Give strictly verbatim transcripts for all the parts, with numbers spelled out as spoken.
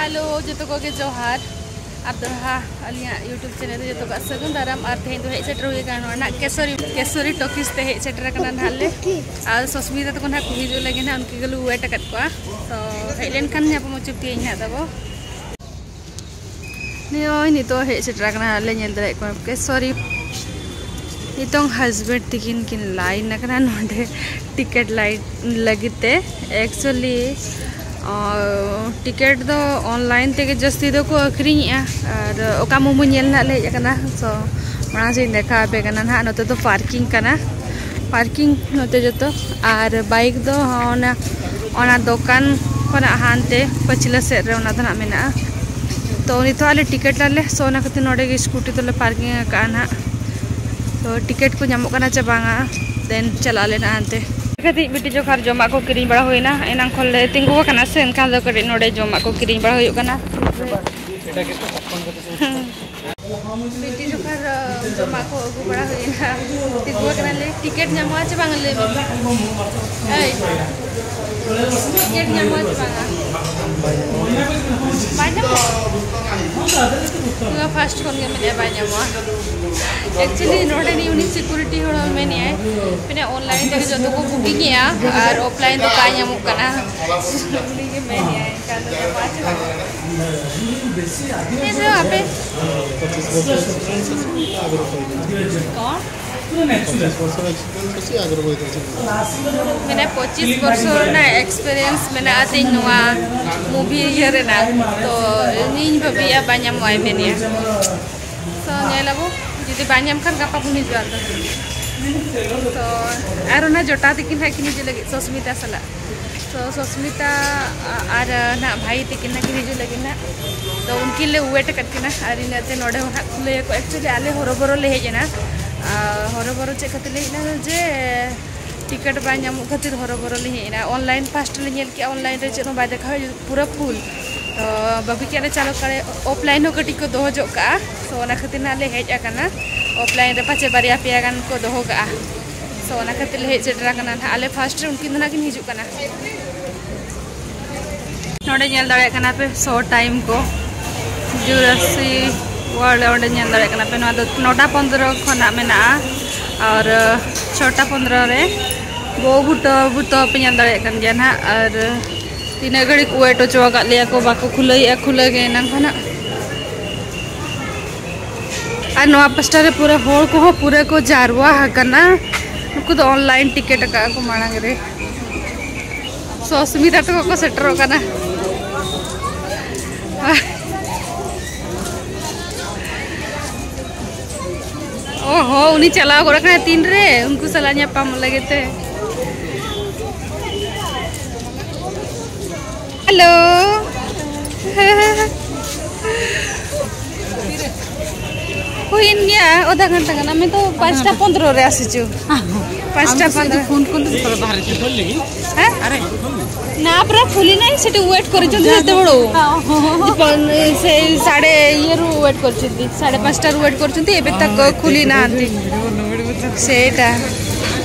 Hello, ᱡᱚᱛᱚ ᱠᱚᱜᱮ ᱡᱚᱦᱟᱨ᱾ ᱟᱨ ᱫᱚᱲᱦᱟ ᱟᱹᱞᱤᱧᱟᱜ YouTube ᱪᱮᱱᱮᱞ ᱨᱮ ᱡᱚᱛᱚ ᱠᱚ ᱥᱟᱹᱜᱩᱱ ᱫᱟᱨᱟᱢ᱾ ᱟᱨ ᱛᱮᱦᱮᱧ ᱫᱚ ᱦᱮᱡ ᱥᱮᱴᱮᱨ ᱦᱩᱭ ᱟᱠᱟᱱᱟ ᱱᱚᱣᱟ ᱱᱟᱜ ᱠᱮᱥᱚᱨᱤ, ᱠᱮᱥᱚᱨᱤ ᱴᱚᱠᱤᱡᱽ ᱛᱮ ᱦᱮᱡ ᱥᱮᱴᱮᱨ ᱟᱠᱟᱱᱟ ᱱᱟᱦᱟᱜ ᱞᱮ᱾ ᱟᱨ ᱥᱚᱥᱢᱤᱛᱟ ᱛᱟᱠᱚ ᱱᱟᱦᱟᱜ ᱠᱚ ᱦᱤᱡᱩᱜ ᱞᱟᱹᱜᱤᱫ ᱱᱟᱦᱟᱜ, ᱩᱱᱠᱤᱱ ᱜᱮᱞᱮ ᱣᱮᱴ ᱟᱠᱟᱫ ᱠᱚᱣᱟ᱾ ᱛᱚ ᱦᱮᱡ ᱞᱮᱱᱠᱷᱟᱱ ᱧᱟᱯᱟᱢ ᱦᱚᱪᱚ ᱯᱮᱭᱟᱹᱧ ᱱᱟᱦᱟᱜ ᱛᱟᱵᱚ᱾ ᱱᱚᱜᱼᱚᱭ ᱱᱤᱛᱚᱜ ᱦᱮᱡ ᱥᱮᱴᱮᱨ ᱟᱠᱟᱱᱟ ᱞᱮ, ᱧᱮᱞ ᱫᱟᱲᱮᱭᱟᱜ ᱠᱟᱱᱟ ᱯᱮ, ᱥᱚᱨᱤ, ᱱᱤᱛᱚᱝ ᱦᱟᱥᱵᱮᱱᱰ ᱛᱤᱠᱤᱱ ᱠᱤᱱ ᱞᱟᱭᱤᱱ ᱟᱠᱟᱱᱟ ᱱᱚᱰᱮ ᱴᱤᱠᱤᱴ ᱞᱟᱭᱤᱱ ᱞᱟᱹᱜᱤᱫ ᱛᱮ᱾ ᱮᱠᱪᱩᱭᱮᱞᱤ ᱴᱤᱠᱤᱴ ᱫᱚ ᱚᱱᱞᱟᱭᱤᱱ ᱛᱮᱜᱮ ᱡᱟᱹᱥᱛᱤ ᱫᱚᱠᱚ ᱟᱹᱠᱷᱨᱤᱧᱮᱜᱼᱟ᱾ ᱟᱨ ᱚᱠᱟ ᱢᱳᱢᱳ ᱧᱮᱞ ᱱᱟᱜ ᱞᱮ ᱦᱮᱡ ᱟᱠᱟᱱᱟ, ᱥᱚ ᱢᱟᱲᱟᱝ ᱥᱮᱫ ᱤᱧ ᱫᱮᱠᱷᱟᱣ ᱟᱯᱮ ᱠᱟᱱᱟ ᱱᱟᱦᱟᱜ᱾ ᱱᱚᱛᱮ ᱫᱚ ᱯᱟᱨᱠᱤᱝ ᱠᱟᱱᱟ, ᱯᱟᱨᱠᱤᱝ ᱱᱚᱛᱮ ᱡᱚᱛᱚ᱾ ᱟᱨ ᱵᱟᱭᱤᱠ ᱫᱚ ᱚᱱᱟ, ᱚᱱᱟ ᱫᱚᱠᱟᱱ ᱠᱷᱚᱱᱟᱜ ᱦᱟᱱᱛᱮ ᱯᱟᱹᱪᱷᱞᱟᱹ ᱥᱮᱫ ᱨᱮ ᱚᱱᱟ ᱫᱚ ᱱᱟᱜ ᱢᱮᱱᱟᱜᱼᱟ᱾ ᱛᱚ ᱱᱤᱛᱚᱜ ᱟᱞᱮ ᱴᱤᱠᱤᱴ ᱟᱞᱮ, ᱥᱚ ᱚᱱᱟ ᱠᱷᱟᱹᱛᱤᱨ ᱱᱚᱰᱮ ᱜᱮ ᱥᱠᱩᱴᱤ ᱫᱚᱞᱮ ᱯᱟᱨᱠᱤᱝ ᱟᱠᱟᱫᱼᱟ ᱱᱟᱦᱟᱜ᱾ ᱛᱚ ᱴᱤᱠᱤᱴ ᱠᱚ ᱧᱟᱢᱚᱜ ᱠᱟᱱᱟ ᱪᱮ ᱵᱟᱝᱟ, ᱫᱮᱱ ᱪᱟᱞᱟᱜ ᱟᱞᱮ ᱱᱟᱦᱟᱜ ᱦᱟᱱᱛᱮ᱾ ᱠᱟᱹᱴᱤᱡ ᱵᱤᱴᱤ ᱡᱚᱠᱷᱟᱨ ᱡᱚᱢᱟᱜ ᱠᱚ ᱠᱤᱨᱤᱧ ᱵᱟᱲᱟ ᱦᱩᱭᱱᱟ, ᱮᱱᱟᱝ ᱠᱷᱚᱱ ᱞᱮ ᱛᱤᱸᱜᱩ ᱟᱠᱟᱱᱟ ᱥᱮ, ᱮᱱᱠᱷᱟᱱ ᱫᱚ ᱠᱟᱹᱴᱤᱡ ᱱᱚᱰᱮ ᱡᱚᱢᱟᱜ ᱠᱚ ᱠᱤᱨᱤᱧ ᱵᱟᱲᱟ ᱦᱩᱭᱩᱜ ᱠᱟᱱᱟ᱾ ᱵᱤᱴᱤ ᱡᱚᱠᱷᱟᱨ ᱡᱚᱢᱟᱜ ᱠᱚ ᱟᱹᱜᱩ ᱵᱟᱲᱟ ᱦᱩᱭᱱᱟ᱾ ᱛᱤᱸᱜᱩ ᱟᱠᱟᱱᱟᱞᱮ, ᱴᱤᱠᱤᱴ ᱧᱟᱢᱚᱜᱼᱟ ᱪᱮ ᱵᱟᱝ ᱞᱟᱹᱭ ᱢᱮ᱾ ᱮᱭ, ᱴᱤᱠᱤᱴ ᱧᱟᱢᱚᱜᱼᱟ ᱪᱮ ᱵᱟᱝᱟ? ᱵᱟᱭ ᱧᱟᱢᱚᱜᱼᱟ? ᱱᱚᱣᱟ ᱯᱷᱟᱥᱴ ᱠᱷᱚᱱ ᱜᱮ ᱢᱮᱱᱮᱫᱼᱟ ᱵᱟᱭ ᱧᱟᱢᱚᱜᱼᱟ᱾ ᱮᱠᱪᱩᱭᱮᱞᱤ ᱱᱚᱰᱮᱱᱤᱡ ᱩᱱᱤ ᱥᱤᱠᱩᱨᱤᱴᱤ ᱦᱚᱲ ᱦᱚᱸ ᱢᱮᱱᱮᱫᱼᱟᱭ, ᱢᱟᱱᱮ ᱚᱱᱞᱟᱭᱤᱱ ᱛᱮᱜᱮ ᱡᱚᱛᱚ ᱠᱚ ᱵᱩᱠᱤᱝ ᱮᱜᱼᱟ ᱟᱨ ᱚᱯᱷᱞᱟᱭᱤᱱ ᱫᱚ ᱵᱟᱭ ᱧᱟᱢᱚᱜ ᱠᱟᱱᱟ᱾ ᱩᱱᱤ ᱜᱮ ᱢᱮᱱᱮᱫᱼᱟᱭ, ᱮᱱᱠᱷᱟᱱ ᱫᱚ ᱧᱟᱢᱚᱜᱼᱟ ᱪᱮ ᱵᱟᱝᱟ? ᱦᱮᱸ, ᱥᱮ ᱟᱯᱮ? ᱯᱚᱸᱪᱤᱥ ᱵᱚᱪᱷᱚᱨ ᱮᱠᱥᱯᱮᱨᱤᱭᱮᱱᱥ ᱟᱜᱽᱨᱚ ᱠᱚ ᱤᱫᱤ᱾ ᱠᱚᱬ? ᱯᱚᱸᱪᱤᱥ ᱵᱚᱪᱷᱚᱨ ᱮᱠᱥᱯᱮᱨᱤᱭᱮᱱᱥ ᱟᱜᱽᱨᱚ ᱠᱚ ᱤᱫᱤ᱾ ᱢᱟᱱᱮ ᱯᱚᱸᱪᱤᱥ ᱵᱚᱪᱷᱚᱨ ᱨᱮᱱᱟᱜ ᱮᱠᱥᱯᱮᱨᱤᱭᱮᱱᱥ ᱢᱮᱱᱟᱜᱼᱟ ᱛᱤᱧ ᱱᱚᱣᱟ ᱢᱩᱵᱷᱤ ᱤᱭᱟᱹ ᱨᱮᱱᱟᱜ᱾ ᱛᱚ ᱤᱧᱤᱧ ᱵᱷᱟᱹᱵᱤᱭᱮᱫᱼᱟ ᱵᱟᱭ ᱧᱟᱢᱚᱜᱼᱟᱭ ᱢᱮᱱᱮᱫᱼᱟ᱾ ᱛᱚ ᱧᱮᱞ ᱟᱵᱚ, ᱡᱩᱫᱤ ᱵᱟᱭ ᱧᱟᱢ ᱠᱷᱟᱱ ᱜᱟᱯᱟ ᱵᱚᱱ ᱦᱤᱡᱩᱜᱼᱟ ᱟᱫᱚ᱾ ᱛᱚ ᱟᱨ ᱚᱱᱟ ᱡᱚᱴᱟ ᱛᱤᱠᱤᱱ ᱦᱟᱸᱜ ᱠᱤᱱ ᱦᱤᱡᱩᱜ ᱞᱟᱹᱜᱤᱫ ᱥᱚᱥᱢᱤᱛᱟ ᱥᱟᱞᱟᱜ᱾ ᱛᱚ ᱥᱚᱥᱢᱤᱛᱟ ᱟᱨ ᱱᱟᱜ ᱵᱷᱟᱭ ᱛᱤᱠᱤᱱ ᱱᱟᱜ ᱠᱤᱱ ᱦᱤᱡᱩᱜ ᱞᱟᱹᱜᱤᱫ ᱱᱟᱜ᱾ ᱛᱚ ᱩᱱᱠᱤᱱ ᱞᱮ ᱣᱮᱴ ᱟᱠᱟᱫ ᱠᱤᱱᱟ ᱟᱨ ᱤᱱᱟᱹᱛᱮ ᱱᱚᱰᱮ ᱦᱚᱸ ᱱᱟᱜ ᱠᱷᱩᱞᱟᱹᱭᱟᱠᱚ᱾ ᱮᱠᱪᱩᱭᱮᱞᱤ ᱟᱞᱮ ᱦᱚᱨᱚᱵᱚᱨᱚ ᱞᱮ ᱦᱮᱡ ᱮᱱᱟ᱾ ᱟᱨ ᱦᱚᱨᱚᱵᱚᱨᱚ ᱪᱮᱫ ᱠᱷᱟᱹᱛᱤᱨ ᱞᱮ ᱦᱮᱡ ᱮᱱᱟ ᱡᱮ ᱴᱤᱠᱤᱴ ᱵᱟᱭ ᱧᱟᱢᱚᱜ ᱠᱷᱟᱹᱛᱤᱨ ᱦᱚᱨᱚᱵᱚᱨᱚ ᱞᱮ ᱦᱮᱡ ᱮᱱᱟ᱾ ᱚᱱᱞᱟᱭᱤᱱ ᱯᱷᱟᱥᱴ ᱞᱮ ᱧᱮᱞ ᱠᱮᱜᱼᱟ, ᱚᱱᱞᱟᱭᱤᱱ ᱨᱮ ᱪᱮᱫ ᱦᱚᱸ ᱵᱟᱭ ᱫᱮᱠᱷᱟᱣᱟ, ᱯᱩᱨᱟᱹ ᱯᱷᱩᱞ᱾ ᱛᱚ ᱵᱟᱹᱵᱤ ᱠᱮᱜᱼᱟ ᱞᱮ ᱪᱟᱞᱟᱣ ᱠᱟᱨᱮ ᱚᱯᱷᱞᱟᱭᱤᱱ ᱦᱚᱸ ᱠᱟᱹᱴᱤᱡ ᱠᱚ ᱫᱚᱦᱚ ᱧᱚᱜ ᱠᱟᱜᱼᱟ᱾ ᱛᱚ ᱚᱱᱟ ᱠᱷᱟᱹᱛᱤᱨ ᱱᱟᱜ ᱞᱮ ᱦᱮᱡ ᱟᱠᱟᱱᱟ, ᱚᱯᱷᱞᱟᱭᱤᱱ ᱨᱮ ᱯᱟᱪᱮ ᱵᱟᱨᱭᱟ ᱯᱮᱭᱟ ᱜᱟᱱ ᱠᱚ ᱫᱚᱦᱚ ᱠᱟᱜᱼᱟ᱾ ᱛᱚ ᱚᱱᱟ ᱠᱷᱟᱹᱛᱤᱨ ᱞᱮ ᱦᱮᱡ ᱥᱮᱴᱮᱨ ᱟᱠᱟᱱᱟ ᱱᱟᱜ᱾ ᱟᱞᱮ ᱯᱷᱟᱥᱴ ᱨᱮ, ᱩᱱᱠᱤᱱ ᱫᱚ ᱱᱟᱜ ᱠᱤᱱ ᱦᱤᱡᱩᱜ ᱠᱟᱱᱟ᱾ ᱱᱚᱰᱮ ᱧᱮᱞ ᱫᱟᱲᱮᱭᱟᱜ ᱠᱟᱱᱟ ᱯᱮ ᱥᱳ ᱴᱟᱭᱤᱢ ᱠᱚ, ᱡᱩᱨᱟᱥᱤ ᱣᱟᱨᱞᱰ ᱚᱸᱰᱮ ᱧᱮᱞ ᱫᱟᱲᱮᱭᱟᱜ ᱠᱟᱱᱟ ᱯᱮ᱾ ᱱᱚᱣᱟ ᱫᱚ ᱱᱚᱴᱟ ᱯᱚᱱᱫᱽᱨᱚ ᱠᱷᱚᱱᱟᱜ ᱢᱮᱱᱟᱜᱼᱟ ᱟᱨ ᱪᱷᱚᱴᱟ ᱯᱚᱱᱫᱽᱨᱚ ᱨᱮ ᱵᱚᱦᱩ ᱵᱩᱴᱟᱹ ᱵᱩᱴᱟᱹ ᱯᱮ ᱧᱮᱞ ᱫᱟᱲᱮᱭᱟᱜ ᱠᱟᱱ ᱜᱮᱭᱟ ᱱᱟᱦᱟᱜ᱾ ᱟᱨ ᱛᱤᱱᱟᱹᱜ ᱜᱷᱟᱹᱲᱤᱡ ᱠᱚ ᱣᱮᱴ ᱦᱚᱪᱚ ᱟᱠᱟᱫ ᱞᱮᱭᱟ ᱠᱚ, ᱵᱟᱠᱚ ᱠᱷᱩᱞᱟᱹᱣᱮᱫᱼᱟ ᱠᱷᱩᱞᱟᱹᱣ ᱜᱮ ᱮᱱᱟᱝ ᱠᱷᱚᱱᱟᱜ᱾ ᱟᱨ ᱱᱚᱣᱟ ᱯᱟᱥᱴᱟ ᱨᱮ ᱯᱩᱨᱟᱹ ᱦᱚᱲ ᱠᱚᱦᱚᱸ ᱯᱩᱨᱟᱹ ᱠᱚ ᱡᱟᱨᱣᱟ ᱟᱠᱟᱱᱟ᱾ ᱱᱩᱠᱩ ᱫᱚ ᱚᱱᱞᱟᱭᱤᱱ ᱴᱤᱠᱤᱴ ᱟᱠᱟᱫᱼᱟ ᱠᱚ ᱢᱟᱲᱟᱝ ᱨᱮ᱾ ᱥᱩᱥᱢᱤᱛᱟ ᱛᱟᱠᱚ ᱠᱚ ᱥᱮᱴᱮᱨᱚᱜ ᱠᱟᱱᱟ᱾ ᱚ ᱦᱚᱸ, ᱩᱱᱤ ᱪᱟᱞᱟᱣ ᱜᱚᱫ ᱟᱠᱟᱱᱟᱭ ᱛᱤᱱᱨᱮ ᱩᱱᱠᱩ ᱥᱟᱞᱟᱜ ᱧᱟᱯᱟᱢᱚᱜ ᱞᱟᱹᱜᱤᱫ ᱛᱮ᱾ ᱦᱮᱞᱳ᱾ ᱦᱩᱭᱮᱱ ᱜᱮᱭᱟ ᱟᱫᱷᱟ ᱜᱷᱚᱱᱴᱟ ᱜᱟᱱ᱾ ᱟᱢᱮ ᱛᱚ ᱯᱟᱸᱪᱴᱟ ᱯᱚᱱᱫᱽᱨᱚ ᱨᱮ ᱟᱥᱤᱪᱩ᱾ ᱯᱟᱸᱪᱴᱟ ᱯᱚᱱᱫᱽᱨᱚ᱾ ᱯᱷᱳᱱ ᱠᱚᱞ ᱫᱚ ᱵᱟᱦᱨᱮ ᱪᱚ᱾ ᱦᱮᱸ? ᱟᱨᱮ, ᱯᱷᱳᱱ ᱢᱮ᱾ ᱱᱟ ᱯᱩᱨᱟ ᱠᱷᱩᱞᱤ ᱱᱟᱭ, ସେଠି ୱେଟ୍ କରିଛନ୍ତି ସେତେବେଳୁ। ସେ ସାଢ଼େ ଇଏରୁ ୱେଟ୍ କରିଛନ୍ତି, ସାଢ଼େ ପାଞ୍ଚଟାରୁ ୱେଟ୍ କରିଛନ୍ତି, ଏବେ ତକ ଖୋଲି ନାହାନ୍ତି। ସେଇଟା।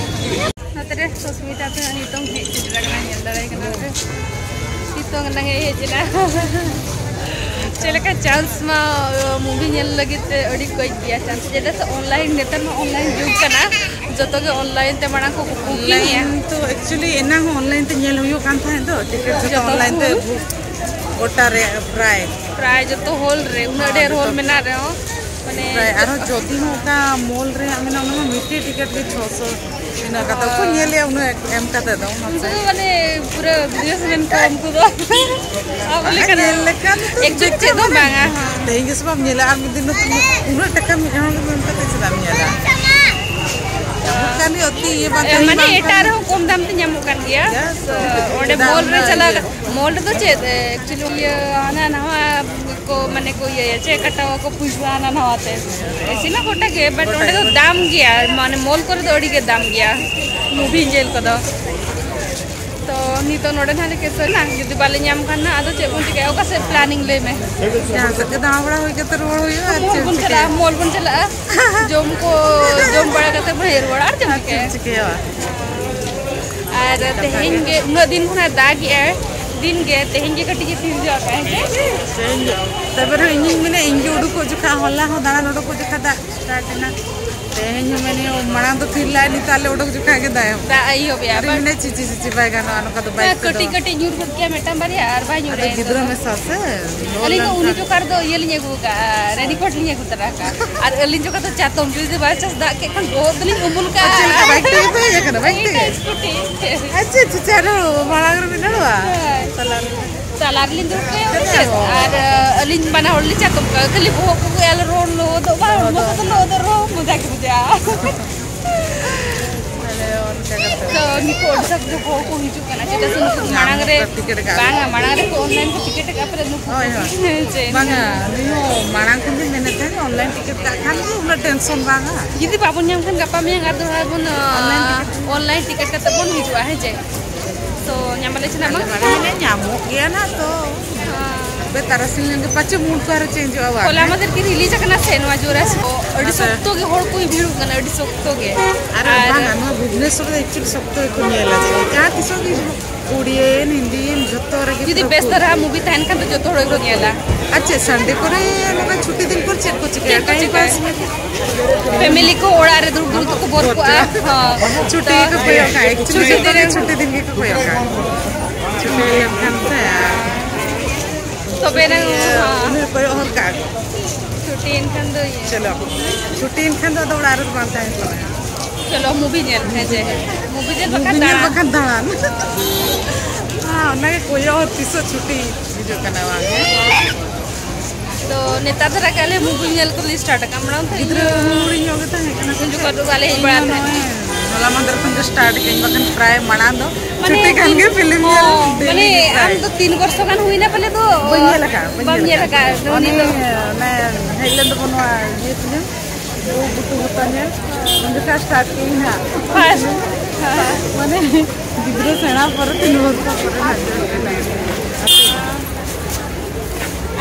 ᱱᱚᱛᱮᱨᱮ ᱥᱩᱥᱢᱤᱛᱟ ᱛᱮ ᱱᱤᱛᱚᱝ ᱦᱮᱡ ᱥᱮᱴᱮᱨ ᱟᱠᱟᱱᱟ, ᱧᱮᱞ ᱫᱟᱲᱮᱭᱟᱭ ᱠᱟᱱᱟ ᱯᱮ᱾ ᱱᱤᱛᱚᱝ ᱮᱱᱟᱝ ᱮ ᱦᱮᱡ ᱮᱱᱟ᱾ ᱪᱮᱫ ᱞᱮᱠᱟ ᱪᱟᱱᱥ ᱢᱟ, ᱢᱩᱵᱷᱤ ᱧᱮᱞ ᱞᱟᱹᱜᱤᱫ ᱛᱮ ᱟᱹᱰᱤ ᱠᱚᱡ ᱜᱮᱭᱟ ᱪᱟᱱᱥ, ᱪᱮᱫᱟᱜ ᱥᱮ ᱚᱱᱞᱟᱭᱤᱱ, ᱱᱮᱛᱟᱨ ᱢᱟ ᱚᱱᱞᱟᱭᱤᱱ ᱡᱩᱜᱽ ᱠᱟᱱᱟ, ᱡᱚᱛᱚ ᱜᱮ ᱚᱱᱞᱟᱭᱤᱱ ᱛᱮ ᱢᱟᱲᱟᱝ ᱠᱚ ᱵᱩᱠᱤᱝ ᱮᱫᱼᱟ᱾ ᱚᱱᱞᱟᱭᱤᱱ ᱛᱚ actually ᱮᱱᱟᱝ ᱦᱚᱸ ᱚᱱᱞᱟᱭᱤᱱ ᱛᱮ ᱧᱮᱞ ᱦᱩᱭᱩᱜ ᱠᱟᱱ ᱛᱟᱦᱮᱸᱫ ᱫᱚ, ᱴᱤᱠᱤᱴ ᱡᱚᱛᱚ ᱡᱚᱛᱚ ᱚᱱᱞᱟᱭᱤᱱ ᱛᱮ ᱵᱩᱠ, ᱜᱚᱴᱟ ᱨᱮ ᱯᱨᱟᱭ᱾ ᱯᱨᱟᱭ ᱡᱚᱛᱚ ᱦᱚᱞ ᱨᱮ, ᱩᱱᱟᱹᱜ ᱦᱮᱸ, ᱰᱷᱮᱨ ᱦᱚᱞ ᱡᱚᱛᱚ᱾ ᱢᱮᱱᱟᱜ ᱨᱮᱦᱚᱸ, ᱢᱟᱱᱮ ᱯᱨᱟᱭ ᱟᱨᱦᱚᱸ ᱡᱚᱫᱤ ᱦᱚᱸ ᱚᱠᱟ ᱢᱚᱞ ᱨᱮᱭᱟᱜ ᱢᱮᱱᱟᱜᱼᱟ, ᱚᱱᱟ ᱢᱟ ᱢᱤᱫᱴᱮᱡ ᱴᱤᱠᱤᱴ ᱜᱮ ᱪᱷᱚᱥᱚ, ᱤᱱᱟᱹ ᱠᱟᱛᱮ ᱠᱚ ᱦᱳᱭ᱾ ᱧᱮᱞᱮᱜᱼᱟ ᱩᱱᱟᱹᱜ ᱮᱢ ᱠᱟᱛᱮ ᱫᱚ, ᱩᱱᱠᱩ ᱢᱟᱥᱮ᱾ ᱫᱚ ᱢᱟᱱᱮ ᱯᱩᱨᱟᱹ businessman ᱠᱚ ᱩᱱᱠᱩ ᱫᱚ᱾ ᱟᱵᱚ ᱵᱟᱝᱟ, ᱞᱮᱠᱟᱱ ᱧᱮᱞ ᱞᱮᱠᱷᱟᱱ ᱫᱚ actually ᱪᱮᱫ ᱦᱚᱸ ᱵᱟᱝᱟ, ᱦᱮᱸ᱾ ᱛᱮᱦᱮᱧ ᱜᱮ ᱥᱮ ᱵᱟᱢ ᱧᱮᱞᱟ, ᱟᱨ ᱢᱤᱫ ᱫᱤᱱ ᱫᱚ ᱩᱱᱟᱹᱜ ᱴᱟᱠᱟᱢ ᱮᱢᱟ ᱠᱟᱛᱮ ᱪᱮᱫᱟᱜ ᱮᱢ ᱧᱮᱞᱟ? ᱠᱷᱟᱹᱞᱤ ᱚᱛᱤ ᱤᱭᱟᱹ ᱵᱟᱝ ᱮ, ᱛᱟᱦᱮᱸ ᱢᱟᱱᱮ ᱵᱟᱝ ᱮᱴᱟᱜ ᱨᱮᱦᱚᱸ ᱠᱚᱢ ᱫᱟᱢ ᱛᱮ ᱧᱟᱢᱚᱜ ᱠᱟᱱ ᱜᱮᱭᱟ᱾ ᱡᱟᱥᱴ ᱛᱚ ᱚᱸᱰᱮ ᱪᱮᱫᱟᱜ ᱢᱚᱞ ᱨᱮ ᱩᱱᱟᱹᱜ ᱪᱟᱞᱟᱣ ᱤᱭᱟᱹ? ᱠᱟᱛᱮ, ᱢᱚᱞ ᱨᱮᱫᱚ ᱪᱮᱫ, actually ᱤᱭᱟᱹ ᱦᱟᱱᱟ ᱱᱟᱣᱟ ᱠᱚ ᱢᱟᱱᱮ ᱠᱚ ᱤᱭᱟᱹᱭᱟ, ᱪᱮᱫ ᱠᱟᱴᱟᱣᱟ ᱠᱚ ᱯᱩᱭᱥᱟ ᱦᱟᱱᱟ ᱱᱟᱣᱟ ᱛᱮ᱾ ᱮᱥᱤ ᱢᱟ ᱜᱚᱴᱟ ᱜᱮ, but ᱜᱚᱴᱟ ᱚᱸᱰᱮ ᱫᱚ ᱜᱮ᱾ ᱫᱟᱢ ᱜᱮᱭᱟ, ᱢᱟᱱᱮ ᱢᱚᱞ ᱠᱚᱨᱮ ᱫᱚ ᱟᱹᱰᱤ ᱜᱮ ᱫᱟᱢ ᱜᱮᱭᱟ ᱢᱩᱵᱷᱤ ᱧᱮᱞ ᱠᱚᱫᱚ᱾ ᱛᱚ ᱱᱤᱛᱚᱜ ᱱᱚᱰᱮ ᱱᱟᱦᱟᱜ ᱞᱮ cancel ᱮᱱᱟ, ᱡᱩᱫᱤ ᱵᱟᱞᱮ ᱧᱟᱢ ᱠᱷᱟᱱ ᱱᱟᱦᱟᱜ ᱟᱫᱚ ᱪᱮᱫ ᱵᱚᱱ ᱪᱤᱠᱟᱹᱭᱟ? ᱚᱠᱟ ᱥᱮᱫ planning ᱞᱟᱹᱭ ᱢᱮ? ᱡᱟᱦᱟᱸ ᱥᱮᱫ ᱜᱮ ᱫᱟᱬᱟ ᱵᱟᱲᱟ ᱦᱩᱭ ᱠᱟᱛᱮ ᱨᱩᱣᱟᱹᱲ ᱦᱩᱭᱩᱜᱼᱟ, ᱟᱨ ᱢᱚᱞ ᱪᱮᱫ ᱮᱢ ᱵᱚᱱ ᱪᱤᱠᱟᱹᱭᱟ? ᱪᱟᱞᱟᱜᱼᱟ, ᱢᱚᱞ ᱵᱚᱱ ᱪᱟᱞᱟᱜᱼᱟ, ᱡᱚᱢ ᱠᱚ ᱡᱚᱢ ᱵᱟᱲᱟ ᱠᱟᱛᱮ ᱵᱚᱱ ᱦᱮᱡ ᱨᱩᱣᱟᱹᱲᱟ, ᱟᱨ ᱪᱮᱫ ᱮᱢ ᱟᱨ ᱪᱮᱫ ᱮᱢ ᱪᱤᱠᱟᱹᱭᱟ? ᱪᱤᱠᱟᱹᱭᱟ? ᱟᱨ ᱛᱮᱦᱮᱧ ᱜᱮ ᱩᱱᱟᱹᱜ ᱫᱤᱱ ᱠᱷᱚᱱᱟᱜ ᱫᱟᱜ ᱮᱜᱼᱟᱭ, ᱫᱤᱱ ᱜᱮ, ᱛᱮᱦᱮᱧ ᱜᱮ ᱠᱟᱹᱴᱤᱡ ᱮ ᱛᱷᱤᱨ ᱧᱚᱜ ᱟᱠᱟᱫᱼᱟ, ᱦᱮᱸ ᱥᱮ? ᱛᱮᱦᱮᱧ ᱫᱚ, ᱛᱚᱵᱮ ᱨᱮᱦᱚᱸ ᱤᱧᱤᱧ ᱢᱮᱱᱟ, ᱤᱧ ᱜᱮ ᱩᱰᱩᱠᱚᱜ ᱡᱚᱠᱷᱟ, ᱦᱚᱞᱟ ᱦᱚᱸ ᱫᱟᱬᱟᱱ ᱩᱰᱩᱠᱚᱜ ᱡᱚᱠᱷᱟ ᱫᱟᱜ start ᱮᱱᱟ᱾ ᱛᱮᱦᱮᱧ ᱦᱚᱸ ᱢᱮᱱᱮ, ᱢᱟᱲᱟᱝ ᱫᱚ ᱛᱷᱤᱨ ᱞᱟᱜᱼᱟᱭ, ᱱᱤᱛᱚᱜ ᱟᱞᱮ ᱩᱰᱩᱠ ᱡᱚᱠᱷᱟ ᱜᱮ ᱫᱟᱜ ᱮᱦᱚᱵ᱾ ᱫᱟᱜ ᱮᱦᱚᱵ ᱮᱜᱼᱟ, ᱟᱫᱚ ᱵᱟᱝ? ᱢᱮᱱᱮ, ᱪᱤᱪᱤ, ᱪᱤᱪᱤ, ᱵᱟᱭ ᱜᱟᱱᱚᱜᱼᱟ ᱱᱚᱝᱠᱟ ᱫᱚ, ᱦᱮᱸ, ᱵᱟᱭᱤᱠ ᱛᱮᱫᱚ᱾ ᱠᱟᱹᱴᱤᱡ ᱠᱟᱹᱴᱤᱡ ᱧᱩᱨ ᱜᱚᱫ ᱠᱮᱭᱟ ᱢᱤᱫᱴᱟᱝ ᱵᱟᱨᱭᱟ, ᱟᱨ ᱵᱟᱭ ᱧᱩᱨ ᱟᱫᱚ ᱮᱫ ᱜᱤᱫᱽᱨᱟᱹ ᱫᱚ᱾ ᱢᱮᱥᱟ ᱥᱮ, ᱞᱚᱞᱚ ᱟᱹᱞᱤᱧ ᱫᱚ ᱩᱱᱤ ᱞᱮᱱᱠᱷᱟᱱ᱾ ᱪᱚᱠᱟᱨ ᱫᱚ ᱤᱭᱟᱹ ᱞᱤᱧ ᱟᱹᱜᱩ ᱟᱠᱟᱫᱼᱟ, raincoat ᱞᱤᱧ ᱟᱹᱜᱩ ᱛᱚᱨᱟ ᱟᱠᱟᱫᱼᱟ᱾ ᱟᱨ ᱟᱹᱞᱤᱧ ᱪᱚᱠᱟᱨ ᱫᱚ ᱪᱟᱛᱚᱢ, ᱡᱩᱫᱤ by chance ᱫᱟᱜ ᱠᱮᱫ ᱠᱷᱟᱱ ᱵᱚᱦᱚᱜ ᱫᱚᱞᱤᱧ ᱩᱢᱩᱞ ᱠᱟᱜᱼᱟ᱾ ᱟᱨ ᱪᱮᱫ ᱞᱮᱠᱟ, ᱵᱟᱭᱤᱠ ᱛᱮᱜᱮ ᱯᱮ ᱦᱮᱡ ᱟᱠᱟᱱᱟ? ᱵᱟᱭᱤᱠ ᱛᱮᱜᱮ? ᱢᱤᱫᱴᱟᱝ ᱥᱠᱩᱴᱤ᱾ ᱟᱪᱪᱷᱟ, ᱟᱪᱪᱷᱟ, ᱟᱪᱪᱷᱟ, ᱟᱨᱚ ᱢᱟᱲᱟᱝ ᱨᱮ ᱢᱮᱱᱟᱜᱼᱟ᱾ ᱦᱳᱭ᱾ ᱛᱟᱞᱟ ᱨᱮ᱾ ᱛᱟᱞᱟ ᱨᱮᱞᱤᱧ ᱫᱩᱲᱩᱵ ᱠᱟᱭᱟ, ᱵᱩᱡᱷᱟᱹᱣ? ᱟᱨ, ᱟᱹᱞᱤᱧ ᱵᱟᱱᱟ ᱦᱚᱲ ᱞᱤᱧ ᱪᱟᱛᱚᱢ ᱠᱟᱜᱼᱟ, ᱠᱷᱟᱹᱞᱤ ᱵᱚᱦᱚᱜ ᱠᱚᱜᱮ ᱟᱞᱮ ᱨᱚᱲ ᱞᱚᱦᱚᱫᱚᱜ ᱵᱟᱝ, ᱦᱚᱲᱢᱚ ᱠᱚᱫᱚ ᱞᱚᱦᱚᱫᱚᱜ ᱨᱮᱦᱚᱸ ᱢᱚᱡᱟ ᱜᱮ ᱵᱩᱡᱷᱟᱹᱜᱼᱟ᱾ ᱟᱞᱮ ᱚᱱᱠᱟ ᱠᱟᱛᱮ᱾ ᱛᱚ, ᱱᱤᱛᱚᱜ ᱟᱹᱰᱤ ᱥᱟᱸᱜᱮ ᱦᱚᱲ ᱠᱚ ᱦᱤᱡᱩᱜ ᱠᱟᱱᱟ, ᱪᱮᱫᱟᱜ ᱥᱮ ᱱᱩᱠᱩ ᱧᱟᱢ ᱢᱟᱲᱟᱝ ᱨᱮ, ᱠᱚ ᱴᱤᱠᱤᱴ ᱠᱟᱜᱼᱟ᱾ ᱵᱟᱝᱟ, ᱢᱟᱲᱟᱝ ᱨᱮᱠᱚ online ᱠᱚ ᱴᱤᱠᱤᱴ ᱟᱠᱟᱫᱼᱟ, ᱯᱟᱞᱮ ᱱᱩᱠᱩ ᱦᱳᱭ, ᱦᱳᱭ᱾ ᱦᱮᱸ, ᱪᱮ, ᱵᱟᱝᱟ, ᱱᱩᱭ ᱦᱚᱸ ᱢᱟᱲᱟᱝ ᱠᱷᱚᱱ ᱜᱮ ᱢᱮᱱᱮᱫ ᱛᱟᱦᱮᱸᱫ, online ᱴᱤᱠᱤᱴ ᱠᱟᱜ ᱠᱷᱟᱱ ᱜᱮ ᱩᱱᱟᱹᱜ tension ᱵᱟᱝᱟ᱾ ᱡᱩᱫᱤ ᱵᱟᱵᱚᱱ ᱧᱟᱢ ᱠᱷᱟᱱ, ᱜᱟᱯᱟ ᱢᱮᱭᱟᱝ ᱟᱨ ᱫᱚᱦᱲᱟ ᱵᱚᱱ, ᱚᱱᱞᱟᱭᱤᱱ ᱴᱤᱠᱤᱴ᱾ Online ᱴᱤᱠᱤᱴ ᱠᱟᱛᱮ ᱵᱚᱱ ᱦᱤᱡᱩᱜᱼᱟ, ᱦᱮᱸ ᱪᱮ? ᱛᱚ, ᱧᱟᱢ ᱟᱞᱮ ᱥᱟᱱᱟᱢᱟ᱾ ᱟᱞᱮ ᱢᱟᱞᱮ ᱧᱟᱢᱚᱜ ᱜᱮᱭᱟ ᱱᱟᱜ ᱛᱚ᱾ ᱦᱮᱸ᱾ ᱛᱚᱵᱮ ᱛᱟᱨᱟᱥᱤᱧ ᱞᱮᱱ ᱜᱮ ᱯᱟᱪᱮ mood ᱠᱚ ᱟᱨᱚ changeᱚᱜᱼᱟ ᱵᱟᱝ? ᱦᱚᱞᱟ ᱢᱟᱫᱷᱮᱨ ᱜᱮ release ᱟᱠᱟᱱᱟ ᱥᱮ ᱱᱚᱣᱟ ᱡᱳᱨᱟ ᱥᱮ? ᱟᱹᱰᱤ ᱦᱮᱸ᱾ ᱥᱚᱠᱛᱚ ᱜᱮ ᱦᱚᱲ ᱠᱚ ᱵᱷᱤᱲᱚᱜ ᱠᱟᱱᱟ, ᱟᱹᱰᱤ ᱥᱚᱠᱛᱚ ᱜᱮ᱾ ᱟᱨ ᱟᱨ ᱵᱟᱝᱟ, ᱱᱚᱣᱟ ᱵᱷᱩᱵᱽᱱᱮᱥᱚᱨ ᱫᱚ actually ᱥᱚᱠᱛᱚ ᱜᱮᱠᱚ ᱧᱮᱞᱟ ᱥᱮ᱾ ᱡᱟᱦᱟᱸ ᱛᱤᱥᱚᱜ ᱜᱮ ᱦᱤᱡᱩᱜ, ᱩᱲᱤᱭᱟᱹ, ᱦᱤᱱᱫᱤ, ᱡᱚᱛᱚ ᱨᱮᱜᱮ ᱡᱩᱫᱤ ᱯᱩᱨᱟᱹ ᱵᱮᱥ full᱾ ᱫᱷᱟᱨᱟ movie ᱛᱟᱦᱮᱱ ᱠᱷᱟᱱ ᱫᱚ ᱡᱚᱛᱚ ᱦᱚᱲ ᱜᱮᱠᱚ ᱧᱮᱞᱟ᱾ ᱟᱨ ᱪᱮᱫ Sunday ᱠᱚᱨᱮ ᱱᱚᱝᱠᱟ ᱪᱷᱩᱴᱤ ᱫᱤᱱ ᱠᱚᱨᱮ ᱪᱮᱫ ᱠᱚ ᱪᱤᱠᱟᱹᱭᱟ? ᱪᱮᱫ ᱠᱚ time ᱪᱤᱠᱟᱹᱭᱟ? Pass ᱞᱟᱹᱜᱤᱫ᱾ Family ᱠᱚ ᱚᱲᱟᱜ ᱨᱮ ᱫᱩᱲᱩᱵ ᱫᱩᱲᱩᱵ ᱛᱮᱠᱚ bore ᱠᱚᱜᱼᱟ᱾ ᱦᱚᱸ᱾ ᱪᱷᱩᱴᱤ ᱛᱚ, ᱜᱮᱠᱚ ᱠᱚᱭᱚᱜ ᱠᱟᱜᱼᱟ, actually ᱪᱷᱩᱴᱤ ᱡᱚᱛᱚ ᱫᱤᱱ ᱜᱮ ᱨᱮ ᱪᱷᱩᱴᱤ ᱫᱤᱱ ᱜᱮᱠᱚ ᱠᱚᱭᱚᱜ ᱠᱟᱜᱼᱟ᱾ ᱪᱷᱩᱴᱤ ᱞᱮᱱᱠᱷᱟᱱ ᱥᱮ ᱟᱨ ᱛᱚᱵᱮ ᱱᱟᱝ, ᱤᱭᱟᱹ, ᱦᱚᱸ᱾ ᱩᱱᱤ ᱠᱚᱭᱚᱜ ᱦᱚᱨ ᱠᱟᱜᱼᱟ ᱠᱚ᱾ ᱪᱷᱩᱴᱤᱭᱮᱱ ᱠᱷᱟᱱ ᱫᱚ ᱤᱭᱟᱹ᱾ ᱪᱚᱞᱚ, ᱪᱷᱩᱴᱤᱭᱮᱱ ᱠᱷᱟᱱ ᱫᱚ ᱟᱫᱚ ᱚᱲᱟᱜ ᱨᱮᱫᱚ ᱵᱟᱝ ᱛᱟᱦᱮᱸ ᱥᱟᱱᱟᱭᱟ᱾ ᱪᱚᱞᱚ, movie ᱧᱮᱞ, ᱦᱮᱸ ᱪᱮ? Movie ᱧᱮᱞ ᱵᱟᱠᱷᱟᱱ movie ᱧᱮᱞ ᱫᱟᱬᱟᱱ᱾ ᱵᱟᱠᱷᱟᱱ ᱫᱟᱬᱟᱱ᱾ ᱦᱮᱸ, ᱚᱱᱟᱜᱮ ᱠᱚᱭᱚᱜ ᱦᱚᱨ ᱛᱤᱥᱚᱜ ᱪᱷᱩᱴᱤ ᱦᱤᱡᱩᱜ ᱠᱟᱱᱟ ᱵᱟᱝ, ᱦᱮᱸ? ᱛᱚ, ᱱᱮᱛᱟᱨ ᱫᱷᱟᱨᱟ ᱜᱮ ᱟᱞᱮ movie ᱧᱮᱞ ᱠᱚᱞᱮ start ᱟᱠᱟᱫᱼᱟ, ᱢᱟᱲᱟᱝ ᱛᱮ ᱜᱤᱫᱽᱨᱟᱹ ᱤᱧ ᱦᱩᱰᱤᱧ ᱧᱚᱜ ᱜᱮ ᱛᱟᱦᱮᱸ ᱠᱟᱱᱟ ᱥᱮ ᱩᱱ ᱡᱚᱠᱷᱚᱱ ᱫᱚ ᱵᱟᱞᱮ ᱦᱮᱡ ᱤᱧ ᱵᱟᱲᱟ ᱦᱚᱸ ᱛᱟᱦᱮᱸᱫ᱾ ᱱᱚᱜᱼᱚᱭ ᱦᱚᱞᱟ ᱢᱟᱫᱷᱮᱨ ᱠᱷᱚᱱ ᱜᱮ start ᱠᱟᱹᱧ, ᱵᱟᱠᱷᱟᱱ ᱯᱨᱟᱭ ᱢᱟᱲᱟᱝ ᱫᱚ ᱢᱟᱱᱮ, ᱪᱷᱩᱴᱤ ᱠᱷᱟᱱ ᱜᱮ film ᱧᱮᱞ ᱦᱚᱸ, daily ᱢᱟᱱᱮ, ᱜᱮ ᱯᱨᱟᱭ᱾ ᱟᱢ ᱫᱚ ᱛᱤᱱ ᱵᱚᱨᱥᱚ ᱜᱟᱱ ᱦᱩᱭᱱᱟ ᱯᱟᱞᱮ ᱫᱚ? ᱵᱟᱹᱧ ᱧᱮᱞ ᱟᱠᱟᱫᱼᱟ, ᱵᱟᱹᱧ ᱵᱟᱢ ᱧᱮᱞ ᱧᱮᱞ ᱟᱠᱟᱫᱼᱟ᱾ ᱟᱠᱟᱫᱼᱟ? ᱩᱱᱤ ᱚᱱᱮ, ᱫᱚ ᱚᱱᱮ ᱦᱮᱡ ᱞᱮᱱ ᱛᱟᱵᱚᱱ ᱱᱚᱣᱟ ᱤᱭᱟᱹ film, ᱵᱩ ᱵᱩᱴᱩ ᱵᱚᱛᱟ ᱧᱮᱞ, ᱩᱱ ᱡᱚᱠᱷᱟᱡ start ᱠᱟᱹᱧ ᱦᱟᱸᱜ᱾ ᱦᱳᱭ᱾ ᱢᱟᱱᱮ, ᱜᱤᱫᱽᱨᱟᱹ ᱥᱮᱬᱟ ᱯᱚᱨᱮ ᱛᱤᱱ ᱵᱚᱨᱥᱚ ᱯᱚᱨᱮ ᱦᱟᱸᱜ ᱧᱮᱞ ᱠᱟᱱᱟ᱾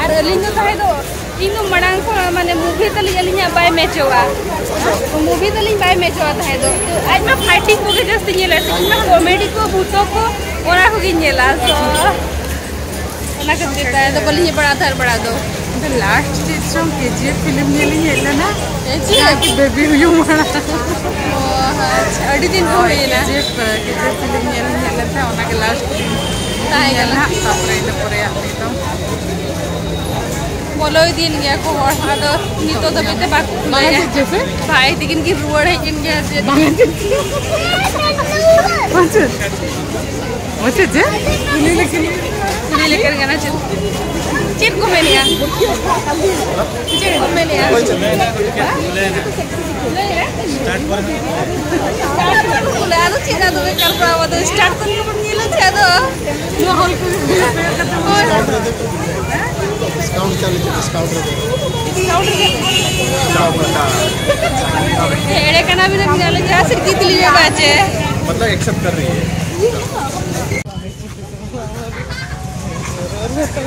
ᱟᱨ ᱟᱹᱞᱤᱧ ᱫᱚ ᱛᱟᱦᱮᱸ ᱫᱚ, ᱤᱧ ᱫᱚ ᱢᱟᱲᱟᱝ ᱠᱷᱚᱱ, ᱢᱟᱱᱮ, movie ᱛᱟᱹᱞᱤᱧ ᱟᱹᱞᱤᱧᱟᱜ ᱵᱟᱭ ᱢᱮᱪᱚᱜᱼᱟ᱾ Movie ᱛᱟᱹᱞᱤᱧ ᱵᱟᱭ ᱢᱮᱪᱚᱜᱼᱟ ᱛᱟᱦᱮᱸ ᱫᱚ᱾ ᱟᱡ ᱢᱟ fighting ᱠᱚᱜᱮ ᱡᱟᱹᱥᱛᱤ ᱧᱮᱞᱟ ᱥᱮ, ᱤᱧ ᱢᱟ comedy ᱠᱚ, ᱵᱷᱩᱛᱚ ᱠᱚ, ᱚᱱᱟ ᱠᱚᱜᱮᱧ ᱧᱮᱞᱟ, so ᱚᱱᱟ ᱠᱷᱟᱹᱛᱤᱨ ᱛᱮ ᱟᱫᱚ ᱵᱟᱹᱞᱤᱧ ᱦᱮᱡ ᱵᱟᱲᱟ ᱫᱷᱟᱨ ᱵᱟᱲᱟ ᱫᱚ᱾ The last ᱥᱴᱮᱡ ᱪᱚᱝ ᱠᱮᱡᱤ ᱮᱯᱷ ᱯᱷᱤᱞᱢ ᱧᱮᱞ ᱤᱧ ᱦᱮᱡ ᱞᱮᱱᱟ᱾ ᱮ, ᱪᱮᱫ? ᱡᱟᱦᱟᱸ ᱠᱤ ᱵᱮᱵᱤ ᱦᱩᱭᱩᱜ ᱢᱟᱲᱟᱝ᱾ ᱚ, ᱟᱪᱪᱷᱟ, ᱟᱹᱰᱤ ᱫᱤᱱ ᱠᱚ ᱦᱳᱭ, ᱦᱩᱭᱮᱱᱟ᱾ ᱠᱮᱡᱤ ᱮᱯᱷ, ᱠᱮᱡᱤ ᱮᱯᱷ ᱯᱷᱤᱞᱢ ᱧᱮᱞ ᱤᱧ ᱦᱮᱡ ᱞᱮᱱ ᱛᱟᱦᱮᱸᱫ, ᱚᱱᱟᱜᱮ ᱞᱟᱥᱴ ᱛᱟᱦᱮᱸ ᱧᱮᱞ ᱠᱟᱱᱟ᱾ ᱱᱟᱦᱟᱜ, ᱛᱟᱨᱯᱚᱨᱮ ᱤᱱᱟᱹ ᱯᱚᱨᱮᱭᱟᱜ ᱱᱤᱛᱚᱝ᱾ ᱵᱚᱞᱚ ᱤᱫᱤᱭᱮᱱ ᱜᱮᱭᱟ ᱠᱚ ᱦᱚᱲ, ᱟᱫᱚ ᱱᱤᱛᱚᱜ ᱫᱷᱟᱹᱵᱤᱡ ᱛᱮ ᱵᱟᱠᱚ ᱵᱟᱝ ᱠᱷᱩᱞᱟᱹᱭᱟ᱾ ᱦᱤᱡᱩᱜ ᱡᱮᱥᱮ? ᱵᱷᱟᱭ ᱛᱤᱠᱤᱱ ᱠᱤᱱ ᱨᱩᱣᱟᱹᱲ ᱦᱮᱡ ᱮᱱ ᱜᱮᱭᱟ ᱡᱮ᱾ ᱵᱟᱝ ᱦᱤᱡᱩᱜ᱾ ᱵᱟᱝ ᱦᱤᱡᱩᱜ᱾ ᱢᱩᱪᱟᱹᱫ ᱪᱮ? ᱠᱩᱞᱤ ᱞᱮᱠᱷᱟᱱ᱾ ᱠᱩᱞᱤ ᱞᱮᱠᱷᱟᱱ ᱜᱟᱱᱟ ᱪᱮᱫ? ᱪᱮᱫ ᱠᱚ ᱢᱮᱱᱮᱜᱼᱟ? ᱪᱮᱫ ᱠᱚ ᱢᱮᱱᱮᱜᱼᱟ? ᱞᱟᱹᱭ ᱢᱮ᱾ ᱵᱚᱞᱮ ᱟᱫᱚ ᱪᱮᱫ ᱟᱫᱚ ᱵᱮᱠᱟᱨ ᱠᱚ ᱟᱵᱚ ᱫᱚ start ᱠᱷᱚᱱ ᱜᱮᱵᱚᱱ ᱧᱮᱞᱟ ᱪᱮ ᱟᱫᱚ ᱱᱚᱣᱟ ᱦᱚᱞ ᱠᱚ ᱦᱳᱭ᱾ डिस्काउंट चल रही है, डिस्काउंट रहे। ᱮᱲᱮ ᱠᱟᱱᱟ ᱵᱤᱱ ᱟᱹᱞᱤᱧ ᱡᱟᱦᱟᱸ ᱥᱮᱫ ᱜᱤᱫᱽᱞᱤ ᱢᱮ ᱵᱟᱪᱮ᱾ मतलब एक्सेप्ट कर रही है।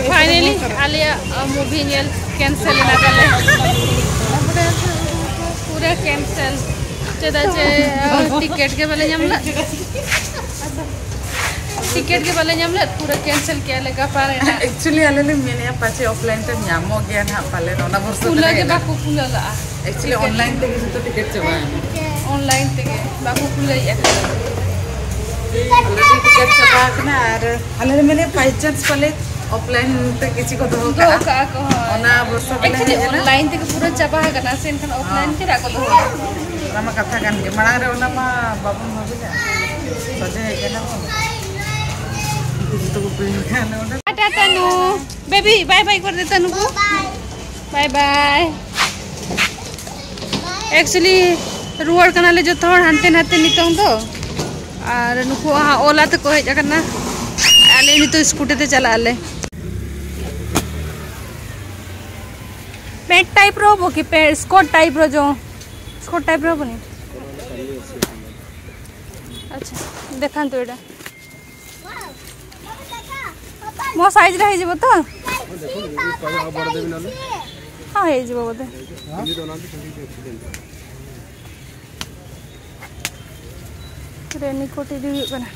ᱯᱷᱟᱭᱱᱟᱞᱤ ᱟᱞᱮᱭᱟᱜ ᱢᱩᱵᱷᱤ ᱧᱮᱞ ᱠᱮᱱᱥᱮᱞ ᱮᱱᱟ ᱛᱟᱞᱮ᱾ ᱯᱩᱨᱟᱹ ᱠᱮᱱᱥᱮᱞ᱾ ᱪᱮᱫᱟᱜ ᱡᱮ ᱴᱤᱠᱤᱴ ᱜᱮ ᱵᱟᱞᱮ ᱧᱟᱢ ᱞᱮᱫ᱾ ᱴᱤᱠᱤᱴ ᱜᱮ ᱵᱟᱞᱮ ᱧᱟᱢ ᱞᱮᱫ, ᱯᱩᱨᱟᱹ ᱠᱮᱱᱥᱮᱞ ᱠᱮᱜᱼᱟ ᱞᱮ ᱜᱟᱯᱟ ᱨᱮᱱᱟᱜ᱾ ᱮᱠᱪᱩᱭᱮᱞᱤ ᱟᱞᱮ ᱞᱮ ᱢᱮᱱᱮᱜᱼᱟ ᱯᱟᱪᱮ ᱚᱯᱷᱞᱟᱭᱤᱱ ᱛᱮ ᱧᱟᱢᱚᱜ ᱜᱮᱭᱟ ᱱᱟᱦᱟᱜ ᱯᱟᱞᱮᱱ, ᱚᱱᱟ ᱵᱷᱚᱨᱥᱟ ᱠᱷᱩᱞᱟᱹ ᱛᱮᱞᱮ ᱜᱮ ᱦᱮᱡ ᱞᱮᱱᱟ᱾ ᱵᱟᱠᱚ ᱠᱷᱩᱞᱟᱹ ᱞᱟᱜᱼᱟ᱾ ᱮᱠᱪᱩᱭᱮᱞᱤ ᱴᱤᱠᱤᱴ ᱚᱱᱞᱟᱭᱤᱱ ᱛᱮᱜᱮ ᱡᱚᱛᱚ ᱴᱤᱠᱤᱴ ᱪᱟᱵᱟᱭᱮᱱᱟ᱾ ᱚᱱᱞᱟᱭᱤᱱ ᱛᱮᱜᱮ ᱵᱟᱠᱚ ᱠᱷᱩᱞᱟᱹᱭᱮᱫᱼᱟ᱾ ᱟᱞᱮ ᱴᱤᱠᱤᱴ ᱪᱟᱵᱟ ᱟᱠᱟᱱᱟ ᱟᱨ ᱟᱞᱮ ᱞᱮ ᱢᱮᱱᱮᱫ ᱵᱟᱭ ᱪᱟᱱᱥ ᱯᱟᱞᱮ ᱚᱯᱷᱞᱟᱭᱤᱱ ᱛᱮ ᱠᱤᱪᱷᱩ ᱠᱚ ᱫᱚᱦᱚ ᱫᱚᱦᱚ ᱠᱟᱜᱼᱟ᱾ ᱠᱟᱜᱼᱟ ᱠᱚ, ᱦᱳᱭ᱾ ᱚᱱᱟ ᱵᱷᱚᱨᱥᱟ ᱛᱮᱞᱮ ᱮᱠᱪᱩᱭᱮᱞᱤ ᱦᱮᱡ ᱮᱱᱟ᱾ ᱚᱱᱞᱟᱭᱤᱱ ᱛᱮᱜᱮ ᱯᱩᱨᱟᱹ ᱪᱟᱵᱟ ᱟᱠᱟᱱᱟ ᱥᱮ, ᱮᱱᱠᱷᱟᱱ ᱚᱯᱷᱞᱟᱭᱤᱱ ᱦᱚᱸ᱾ ᱪᱮᱫᱟᱜ ᱠᱚ ᱫᱚᱦᱚᱭᱟ? ᱚᱱᱟ ᱢᱟ ᱠᱟᱛᱷᱟ ᱠᱟᱱ ᱜᱮ, ᱢᱟᱲᱟᱝ ᱨᱮ ᱚᱱᱟ ᱢᱟ ᱵᱟᱵᱚᱱ ᱵᱷᱟᱵᱤᱭᱟ᱾ ᱥᱚᱡᱷᱮ ᱦᱮᱡ ᱮᱱᱟ ᱵᱚᱱ᱾ ᱩᱱᱠᱩ ᱡᱚᱛᱚ ᱠᱚ ᱯᱮᱲᱟ ᱠᱟᱱᱟ ᱚᱸᱰᱮ᱾ ᱴᱟᱴᱟ ᱛᱟᱱᱩ᱾ ᱵᱮᱵᱤ, ᱵᱟᱭ ᱵᱟᱭ ᱠᱚᱨ ᱫᱮ ᱛᱟᱱᱩ ᱠᱚ᱾ ᱵᱟᱭ ᱵᱟᱭ᱾ ᱮᱠᱪᱩᱭᱮᱞᱤ ᱨᱩᱣᱟᱹᱲ ᱠᱟᱱᱟᱞᱮ ᱡᱚᱛᱚ ᱦᱚᱲ ᱦᱟᱱᱛᱮ ᱱᱟᱛᱮ ᱱᱤᱛᱚᱝ ᱫᱚ᱾ ᱟᱨ ᱱᱩᱠᱩ ᱦᱟᱸᱜ ᱳᱞᱟ ᱛᱮᱠᱚ ᱦᱮᱡ ᱟᱠᱟᱱᱟ᱾ ᱟᱞᱮ ᱱᱤᱛᱚᱜ ᱥᱠᱩᱴᱤ ᱛᱮ ᱪᱟᱞᱟᱜ ᱟᱞᱮ᱾ ᱯᱮᱱᱴ ᱴᱟᱭᱤᱯ ᱨᱮ ᱦᱚᱵᱚ ᱠᱤ? ᱯᱮᱱᱴ, ᱥᱠᱚᱨᱴ ᱴᱟᱭᱤᱯ ᱨᱮ ᱡᱚ, ᱥᱠᱚᱨᱴ ᱴᱟᱭᱤᱯ ᱨᱮ ᱦᱚᱵᱚ ᱱᱤ? ଆଚ୍ଛା, ଦେଖାନ୍ତୁ ଏଇଟା। ମୋ ସାଇଜ୍‌ରେ ହେଇଯିବ ତ? ହଁ, ହେଇଯିବ ବୋଧେ। ରେନିକୋଟ୍ ଇଦି ᱦᱩᱭᱩᱜ ᱠᱟᱱᱟ।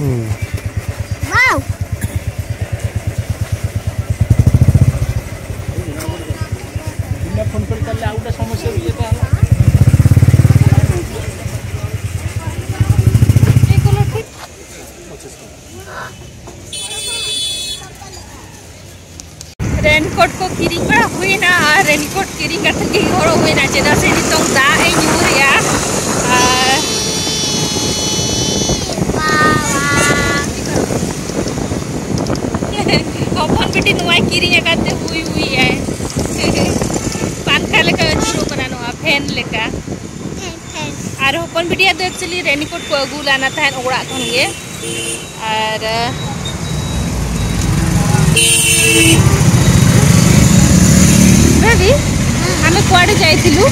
ᱵᱟᱣ᱾ ᱯᱷᱳᱱ ᱠᱚᱞ ᱠᱟᱨᱞᱮ, ᱟᱨ ᱢᱤᱫᱴᱟᱝ ᱥᱚᱢᱚᱥᱥᱟ ᱦᱩᱭᱩᱜᱼᱟ ᱛᱟᱦᱚᱞᱮ᱾ ᱨᱮᱱᱠᱳᱴ ᱠᱚ ᱠᱤᱨᱤᱧ ᱵᱟᱲᱟ ᱦᱩᱭᱱᱟ, ᱟᱨ ᱨᱮᱱᱠᱳᱴ ᱠᱤᱨᱤᱧ ᱠᱟᱛᱮ ᱜᱮ ᱦᱚᱨᱚᱜ ᱦᱩᱭᱱᱟ, ᱪᱮᱫᱟᱜ ᱥᱮ ᱱᱤᱛᱚᱝ ᱫᱟᱜ ᱮ ᱧᱩᱨᱮᱜᱼᱟ᱾ ᱟᱨ ᱦᱚᱯᱚᱱ ᱵᱤᱴᱤ ᱱᱚᱣᱟᱭ ᱠᱤᱨᱤᱧ ᱟᱠᱟᱫ ᱛᱮ ᱦᱩᱭ ᱦᱩᱭ ᱟᱭ᱾ ᱯᱟᱝᱠᱷᱟ ᱞᱮᱠᱟ ᱟᱹᱪᱩᱨᱚᱜ ᱠᱟᱱᱟ ᱱᱚᱣᱟ, ᱯᱷᱮᱱ ᱞᱮᱠᱟ᱾ ᱟᱨ ᱦᱚᱯᱚᱱ ᱵᱤᱴᱤᱭᱟᱜ ᱫᱚ actually ᱨᱮᱱᱤᱠᱳᱴ ᱠᱚ ᱟᱹᱜᱩ ᱞᱮᱱᱟ ᱛᱟᱦᱮᱸᱫ ᱚᱲᱟᱜ ᱠᱷᱚᱱ ᱜᱮ᱾ ᱟᱨ ᱵᱮᱵᱤ, ଆମେ କୁଆଡ଼େ ଯାଇଥିଲୁ?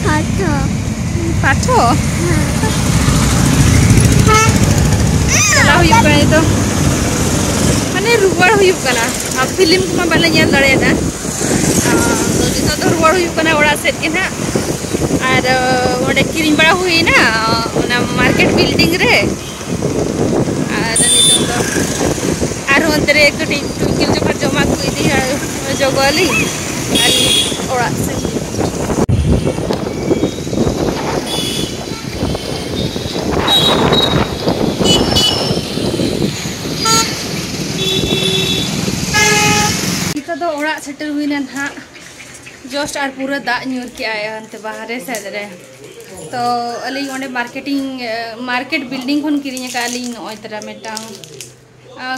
ପାଠ। ପାଠ? ᱪᱟᱞᱟᱣ ᱦᱩᱭᱩᱜ ᱠᱟᱱᱟ ᱱᱤᱛᱚᱜ, ᱢᱟᱱᱮ ᱨᱩᱣᱟᱹᱲ ᱦᱩᱭᱩᱜ ᱠᱟᱱᱟ᱾ ᱟᱨ ᱯᱷᱤᱞᱢ ᱠᱚᱢᱟ ᱵᱟᱞᱮ ᱧᱮᱞ ᱫᱟᱲᱮᱭᱟᱫᱟ᱾ ᱟᱨ ᱱᱤᱛᱚᱜ ᱫᱚ ᱨᱩᱣᱟᱹᱲ ᱦᱩᱭᱩᱜ ᱠᱟᱱᱟ ᱚᱲᱟᱜ ᱥᱮᱫ ᱜᱮ ᱱᱟᱦᱟᱜ᱾ ᱟᱨ ᱚᱸᱰᱮ ᱠᱤᱨᱤᱧ ᱵᱟᱲᱟ ᱦᱩᱭᱱᱟ, ᱚᱱᱟ ᱢᱟᱨᱠᱮᱴ ᱵᱤᱞᱰᱤᱝ ᱨᱮ᱾ ᱟᱨ ᱱᱤᱛᱚᱝ ᱫᱚ ᱟᱨᱦᱚᱸ ᱚᱱᱛᱮ ᱨᱮ ᱠᱟᱹᱴᱤᱡ ᱴᱩᱭᱠᱤᱞ ᱡᱚᱠᱷᱚᱱ ᱡᱚᱢᱟᱜ ᱠᱚ ᱤᱫᱤᱭᱟ ᱚᱡᱚᱜᱚᱜ ᱟᱹᱞᱤᱧ ᱟᱨ ᱚᱲᱟᱜ ᱥᱮᱱ᱾ ᱱᱤᱛᱚᱜ ᱫᱚ ᱚᱲᱟᱜ ᱥᱮᱴᱮᱨ ᱦᱩᱭᱱᱟ ᱱᱟᱦᱟᱜ᱾ ᱡᱟᱥᱴ ᱟᱨ ᱯᱩᱨᱟᱹ ᱫᱟᱜ ᱧᱩᱨ ᱠᱮᱜᱼᱟᱭ ᱦᱟᱱᱛᱮ ᱵᱟᱦᱨᱮ ᱥᱮᱫ ᱨᱮ᱾ ᱛᱚ ᱟᱹᱞᱤᱧ ᱚᱸᱰᱮ ᱢᱟᱨᱠᱮᱴᱤᱝ, ᱢᱟᱨᱠᱮᱴ ᱵᱤᱞᱰᱤᱝ ᱠᱷᱚᱱ ᱠᱤᱨᱤᱧ ᱟᱠᱟᱫ ᱞᱤᱧ ᱱᱚᱜᱼᱚᱭ ᱛᱟᱨᱟ ᱢᱤᱫᱴᱟᱝ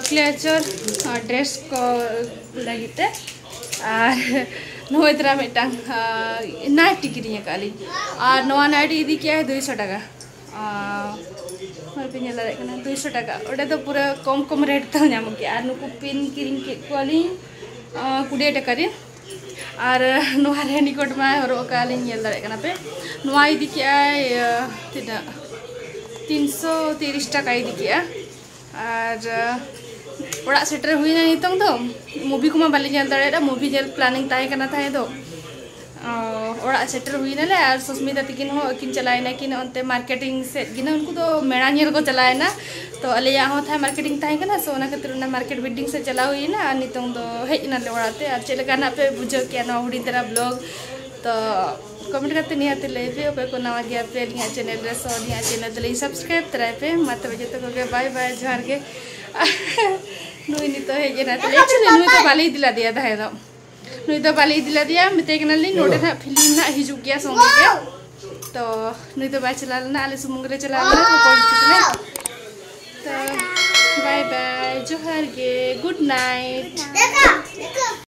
ᱠᱞᱮᱪᱚᱨ ᱰᱨᱮᱥ ᱠᱚ ᱞᱟᱹᱜᱤᱫ ᱛᱮ᱾ ᱟᱨ ᱱᱚᱜᱼᱚᱭ ᱛᱟᱨᱟ ᱢᱤᱫᱴᱟᱝ ᱱᱟᱭᱴᱤ ᱠᱤᱨᱤᱧ ᱟᱠᱟᱫ ᱞᱤᱧ᱾ ᱟᱨ ᱱᱚᱣᱟ ᱱᱟᱭᱴᱤ ᱤᱫᱤ ᱠᱮᱜᱼᱟᱭ ᱫᱩᱭᱥᱚ ᱴᱟᱠᱟ᱾ ᱟᱨ ᱱᱚᱜᱼᱚᱭ ᱯᱮ ᱧᱮᱞ ᱫᱟᱲᱮᱭᱟᱜ ᱠᱟᱱᱟ, ᱫᱩᱭᱥᱚ ᱴᱟᱠᱟ᱾ ᱚᱸᱰᱮ ᱫᱚ ᱯᱩᱨᱟᱹ ᱠᱚᱢ ᱠᱚᱢ ᱨᱮᱴ ᱛᱮ ᱧᱟᱢᱚᱜ ᱜᱮᱭᱟ᱾ ᱟᱨ ᱱᱩᱠᱩ ᱯᱤᱱ ᱠᱤᱨᱤᱧ ᱠᱮᱫ ᱠᱚᱣᱟᱞᱤᱧ ᱠᱩᱲᱤ ᱴᱟᱠᱟ ᱨᱮ᱾ ᱟᱨ ᱱᱚᱣᱟ ᱨᱮᱱᱤᱠᱳᱴ ᱢᱟ ᱦᱚᱨᱚᱜ ᱟᱠᱟᱫ ᱞᱤᱧ, ᱧᱮᱞ ᱫᱟᱲᱮᱭᱟᱜ ᱠᱟᱱᱟ ᱯᱮ᱾ ᱱᱚᱣᱟ ᱤᱫᱤ ᱠᱮᱜᱼᱟᱭ ᱛᱤᱱᱟᱹᱜ, ᱛᱤᱱᱥᱚ ᱛᱤᱨᱤᱥ ᱴᱟᱠᱟ ᱤᱫᱤ ᱠᱮᱜᱼᱟ᱾ ᱟᱨ ᱚᱲᱟᱜ ᱥᱮᱴᱮᱨ ᱦᱩᱭᱱᱟ ᱱᱤᱛᱚᱝ ᱫᱚ᱾ ᱢᱩᱵᱷᱤ ᱠᱚᱢᱟ ᱵᱟᱞᱮ ᱧᱮᱞ ᱫᱟᱲᱮᱭᱟᱫᱟ, ᱢᱩᱵᱷᱤ ᱧᱮᱞ ᱯᱞᱟᱱᱤᱝ ᱛᱟᱦᱮᱸ ᱠᱟᱱᱟ ᱛᱟᱦᱮᱸ ᱫᱚ᱾ ᱚ, ᱚᱲᱟᱜ ᱥᱮᱴᱮᱨ ᱦᱩᱭᱱᱟᱞᱮ ᱟᱨ ᱥᱩᱥᱢᱤᱛᱟ ᱛᱟᱹᱠᱤᱱ ᱦᱚᱸ ᱟᱹᱠᱤᱱ ᱪᱟᱞᱟᱣᱮᱱᱟ ᱠᱤᱱ ᱚᱱᱛᱮ ᱢᱟᱨᱠᱮᱴᱤᱝ ᱥᱮᱫ ᱜᱮ ᱱᱟ᱾ ᱩᱱᱠᱩ ᱫᱚ ᱢᱮᱲᱟ ᱧᱮᱞ ᱠᱚ ᱪᱟᱞᱟᱣᱮᱱᱟ᱾ ᱛᱚ ᱟᱞᱮᱭᱟᱜ ᱦᱚᱸ ᱛᱟᱦᱮᱸ ᱢᱟᱨᱠᱮᱴᱤᱝ ᱛᱟᱦᱮᱸ ᱠᱟᱱᱟ, ᱥᱚ ᱚᱱᱟ ᱠᱷᱟᱹᱛᱤᱨ ᱚᱱᱟ ᱢᱟᱨᱠᱮᱴ ᱵᱤᱞᱰᱤᱝ ᱥᱮᱫ ᱪᱟᱞᱟᱣ ᱦᱩᱭᱱᱟ ᱟᱨ ᱱᱤᱛᱚᱝ ᱫᱚ ᱦᱮᱡ ᱮᱱᱟᱞᱮ ᱚᱲᱟᱜ ᱛᱮ᱾ ᱟᱨ ᱪᱮᱫ ᱞᱮᱠᱟ ᱱᱟᱜ ᱯᱮ ᱵᱩᱡᱷᱟᱹᱣ ᱠᱮᱜᱼᱟ ᱱᱚᱣᱟ ᱦᱩᱰᱤᱧ ᱫᱷᱟᱨᱟ ᱵᱞᱚᱜ? ᱛᱚ ᱠᱚᱢᱮᱱᱴ ᱠᱟᱛᱮ ᱱᱤᱦᱟᱹᱛ ᱞᱟᱹᱭ ᱯᱮ, ᱚᱠᱚᱭ ᱠᱚ ᱱᱟᱣᱟ ᱜᱮᱭᱟ ᱯᱮ ᱟᱹᱞᱤᱧᱟᱜ ᱪᱮᱱᱮᱞ ᱨᱮ, ᱥᱚ ᱟᱹᱞᱤᱧᱟᱜ ᱪᱮᱱᱮᱞ ᱫᱚᱞᱤᱧ ᱥᱟᱵᱥᱠᱨᱟᱭᱤᱵ ᱛᱚᱨᱟᱭ ᱯᱮ᱾ ᱢᱟ ᱛᱚᱵᱮ ᱡᱚᱛᱚ ᱠᱚᱜᱮ ᱵᱟᱭ ᱵᱟᱭ, ᱡᱚᱦᱟᱨ ᱜᱮ᱾ ᱱᱩᱭ ᱱᱤᱛᱚᱜ ᱦᱮᱡ ᱮᱱᱟ, actually ᱱᱩᱭ ᱫᱚ ᱵᱟᱞᱮ ᱤᱫᱤ ᱞᱮᱫᱮᱭᱟ ᱛᱟᱦᱮᱸ ᱫᱚ᱾ ᱱᱩᱭ ᱫᱚ ᱵᱟᱞᱮ ᱤᱫᱤ ᱞᱮᱫᱮᱭᱟ, ᱢᱮᱛᱟᱭ ᱠᱟᱱᱟᱞᱤᱧ ᱱᱚᱰᱮ ᱱᱟᱦᱟᱜ ᱯᱷᱤᱞᱢ ᱱᱟᱦᱟᱜ ᱦᱤᱡᱩᱜ ᱜᱮᱭᱟ ᱥᱚᱸᱜᱮ ᱜᱮ᱾ ᱛᱚ ᱱᱩᱭ ᱫᱚ ᱵᱟᱭ ᱪᱟᱞᱟᱣ ᱞᱮᱱᱟ, ᱟᱞᱮ ᱥᱩᱢᱩᱝ ᱜᱮᱞᱮ ᱪᱟᱞᱟᱣ ᱞᱮᱱᱟ᱾ ᱛᱚ ᱵᱟᱭ ᱵᱟᱭ, ᱡᱚᱦᱟᱨ ᱜᱮ, ᱜᱩᱰ ᱱᱟᱭᱤᱴ᱾